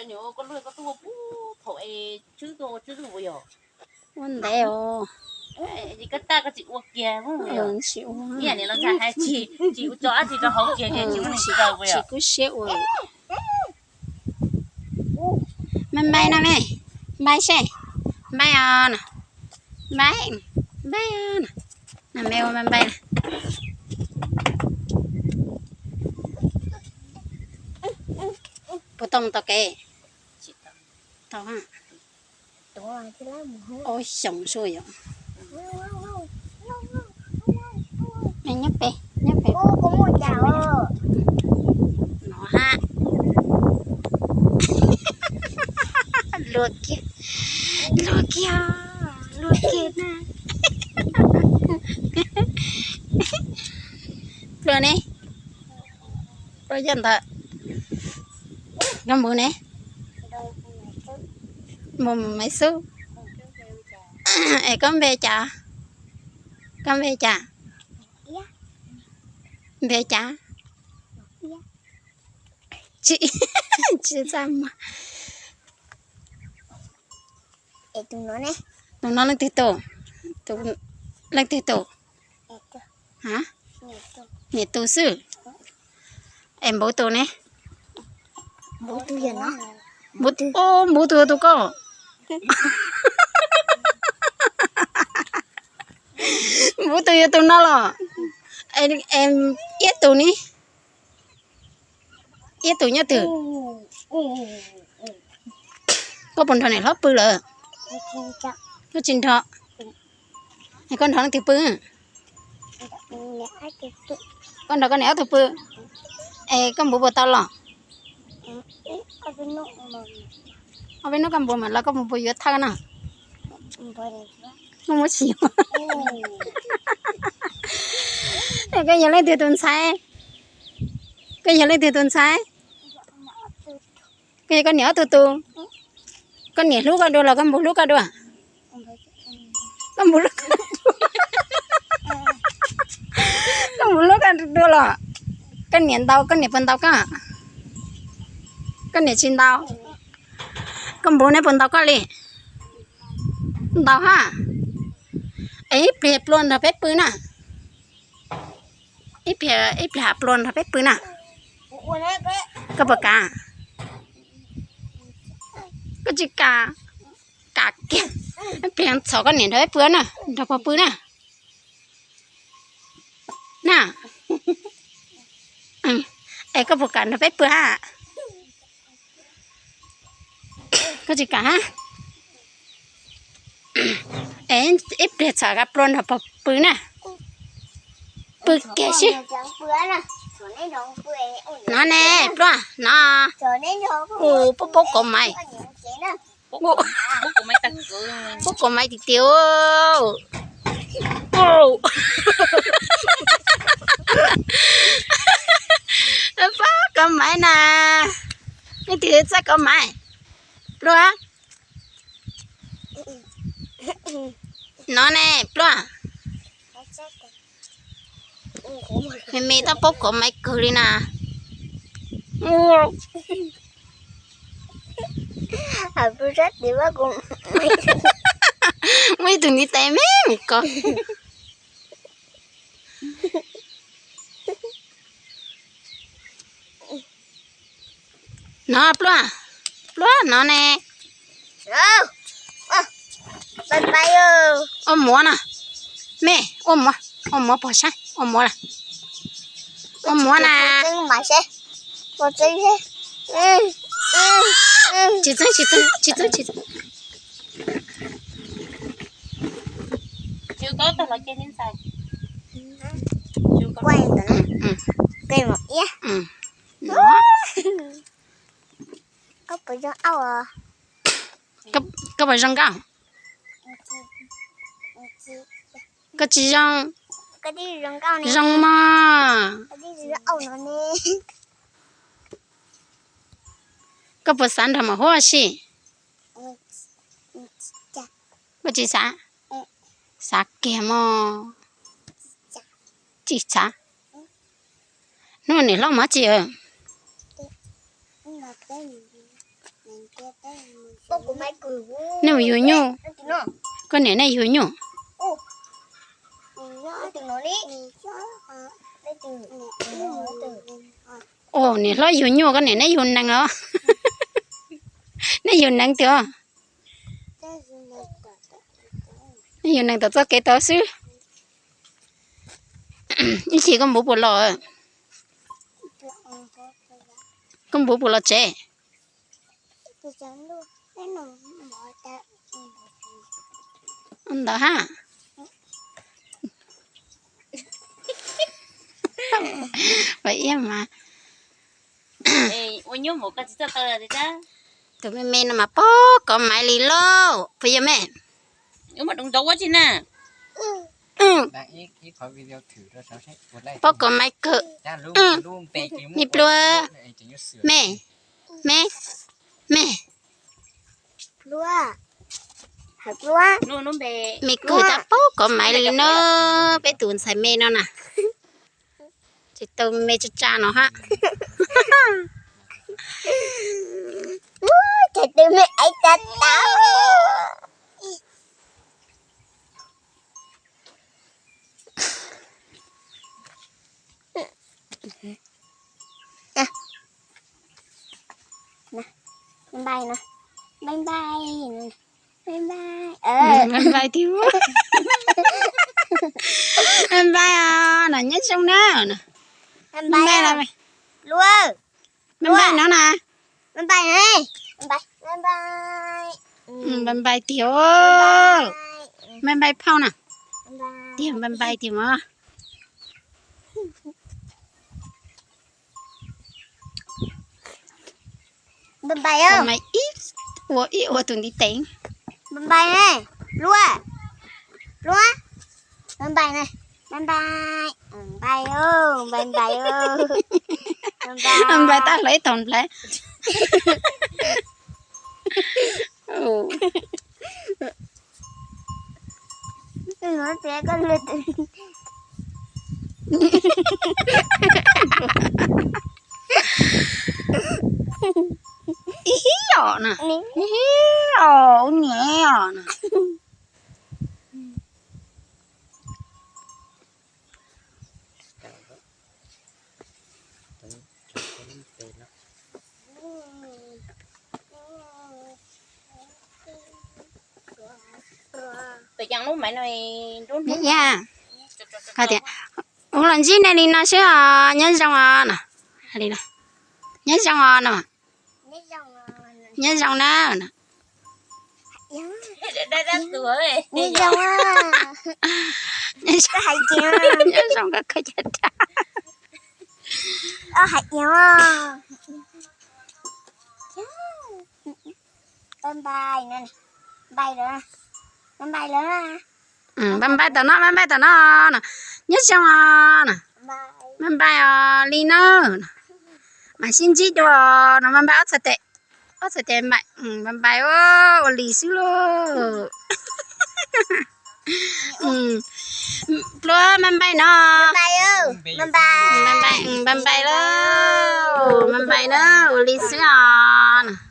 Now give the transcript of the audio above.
Koj lub koj tuaj ua puag thaum es tswb tuaj ua tswb lug yog. Ua ntev os. Koj tag koj tsis ua kiag. Tsis ua. Ib yam li los ntshai hais tsis, tsis ua tso dab tsi rau hauv kiag ces tsis ua tsis kub siab ua. Npaj npaj no me, npaj seb, npaj os na, npaj, npaj os na, na me ua npaj npaj na. Puas tau mus tom kev? Tau ha. Ob xyoos sua yom. Nyob pem, nyob pem. No ha. Luag kiag, luag kiag, luag kiag na. Pluag ne, pluag yog ntawd. Koj npus ne, npus Maiv Xub. Es koj npe cas? Koj npe cas? Npe cas? Tsis, tsis txaj muag. Tus no leej twg tus? Leej twg tus? Niam tus xwb. Es npus tus ne? Npus tus yog tus koj. Npus tus yog tus no los? Ib tus ne? Ib tus nyob twg? Koj puas nrog niam hlob pw lawm? Koj tsis nrog. Es koj nrog leej twg pw? Koj nrog koj niam ob tug pw. Es koj npus puas tau los? Ob peb hnub koj npus mam los koj puas yuav thawj na? Koj muab tsis yuav. Es koj yog leej twg tus ntxhais? Koj yog leej twg tus ntxhais? Koj yog koj niam ob tug tus. Koj niam hlub koj dua los koj npus hlub koj dua? Koj npus hlub koj dua los? Koj niam ntaus, koj niam puas ntaus koj? Koj niam tsis ntaus. Koj npus neb puas ntaus koj li? Ntaus ha. Es ib pliag pluag nrog peb pw na. Ib pliag, ib pliag pluag nrog peb pw na. Koj puas kam? Koj tsis kam? Kam kiag. Ib pliag txhom koj niam nrog peb pw na, nrog pog pw na. Na. Es koj puas kam nrog peb pw ha? Koj tsis kam ha? Es ib pliag txhom koj pluag nrog pog pw na. Pw kiag sib. No ne, pluag no. Ua pub pub kaus maiv. Pub kaus maiv tiag tiag. Pub kaus maiv na. Leej twg txawj kaus maiv? Pluag. No ne, pluag. Me me tau pub kaus maiv kawg li na. Muaj ib tug ntiv tes me me ko. No pluag, pluag no ne. Ua muav na. Me, ua muav, ua muav pog saib, ua muav na. Ua muav na. Tsis txeeb, tsis txeeb, tsis txeeb, tsis txeeb. Koj puas zoo nkauj? Koj tsis zoo. Zoo mas. Koj puas xav nrog Maum Huab ua si? Koj tsis xav? Xav kiag mog. Tsis xav. Hnub niam hlob mas tsis. Nej mus yug nyuj, koj niam nej yug nyuj. Ua niam hlob yug nyuj, koj niam neb yug nees os. Neb yug nees tiag. Neb yug nees tom txoj kev tod xwb. Ib chim koj npuv puas los, koj npuv puas los tsev? Ntawd ha. Ua iab mas. Tus me me no mas paub kov maiv li lauj, puas yog me? Paub kov maiv kawg. Me pluab, me, me, me kawg tab paub kov maiv li no. Peb tus ntxhais me no na, ces tau me tsa tsa no hab. Ces tus me aiv tsa tau. Npais no, npais, npais, npais, npais tiag. Npais os, no nyob zoo na. Npais, npais no na. Npais, npais tiag. Npais, npais phauj na. Tiag, npais, npais tiag mog. Npais, npais, ib ua ib ua tus ntiv teev. Npais, npais, luaj, luaj. Npais, npais, npais, npais, npais, npais, npais tab hlawv ib tog nplawv. Ib hib os na, ib hib os, ub niam os na. Ub los ntsib nej li no xwb os, nyob zoo os no. Nyob zoo os no. Nyob zoo na. Nyob zoo, nyob zoo, koj khaws caj dab. Npais npais tom no, npais npais tom no no. Nyob zoo os no. Npais npais os li na. Mam sib ntsib dua no, npais npais ob txhais tes. Ob txhais tes npais, npais npais ua li xwb lauj. Pluab npais npais no. Npais npais lauj, npais npais na, ua li xwb os.